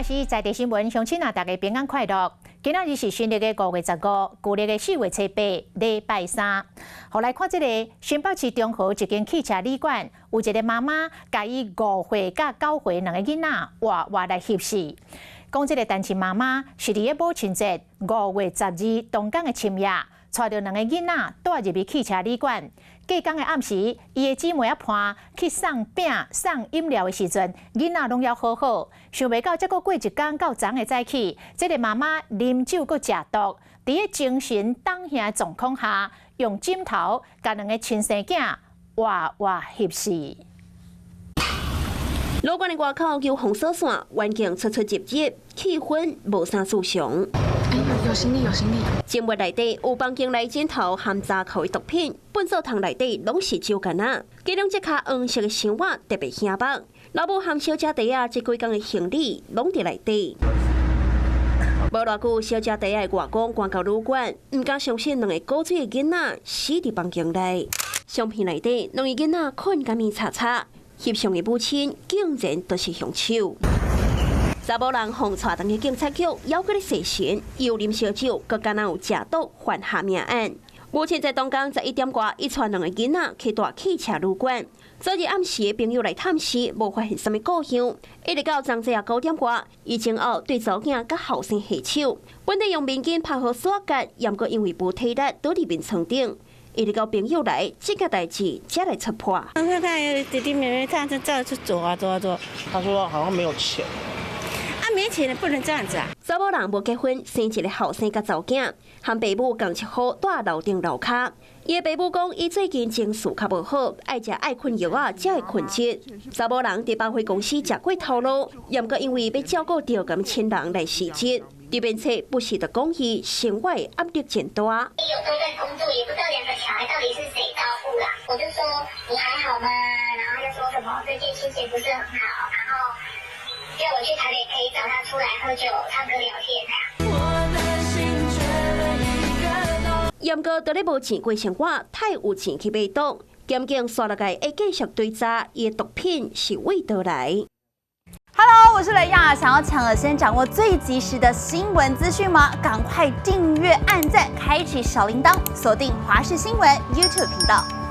視在地新聞，鄉親啊，大家平安快樂。今仔日是新曆的5月15，舊曆的4月初8，禮拜三。予來看這个新北市中和一間汽車旅館，有一个媽媽共伊5歲佮9歲兩个囡仔活活來翕死。講這个單親媽媽是佇个母親節5月12當工的深夜，帶著兩个囡仔蹛入去汽車旅館。隔工的暗時，伊的姊妹仔伴去送餅、送飲料的時陣，囡仔攏猶好好。想袂到，才閣過一工到昨的早起，這个媽媽啉酒閣食毒，佇个精神當下的狀況下，用枕頭共兩个親生囝活活翕死。旅館的外口有封鎖線，環境出出入入，氣氛無啥異常。哎，有行李，有行李。證物內底有房間內枕頭含雜口的毒品，糞掃桶內底攏是酒罐仔，加上這跤黃色的箱仔特別顯目。老母含小姐弟仔這幾工的行李攏佇內底。無偌久，小姐弟仔的外公趕到旅館，毋敢相信兩个9歲的囡仔死佇房間內。相片內底兩个囡仔睏甲密插插，翕相的母親竟然就是兇手。查某人予帶轉去警察局，猶閣咧洗神，又啉燒酒，閣敢若有食毒犯下命案。母親在當工11點外，伊帶兩个囡仔去蹛汽車旅館。昨日暗時朋友來探視，無發現啥物故鄉。一直到昨早9點外，伊前後對查某囝佮後生下手，本底用面巾拍好鎖結，毋過因為無體力，倒佇眠床頂。一直到朋友來，這個代誌才來戳破。看看弟弟妹妹，他就到處走啊走啊走。他說好像沒有錢。啊，沒錢不能這樣子啊！查某人無結婚，生一个後生佮查某囝，和爸母仝一戶蹛樓頂樓跤。伊的爸母講，伊最近情緒較無好，愛食愛睏藥仔才會睏著。查某人佇百貨公司食過頭路，毋過因為欲照顧著癌親人來辭職。這邊冊不時的講伊生活壓力真大。有都在工作，也不知道兩個小孩到底是誰照顧啦。我就說你還好嗎？然後又說什麼最近心情不是很好，然後叫我去台北可以找他出來喝酒、唱歌、聊天這樣。毋過，佇咧無錢過生活，太有錢去買毒。檢警紲落來會繼續追查伊的毒品是佗佗來。 Hello，我是雷亞，想要搶先掌握最及時的新聞資訊嗎？趕快訂閱、按讚、開啟小鈴鐺，鎖定華視新聞 YouTube 頻道。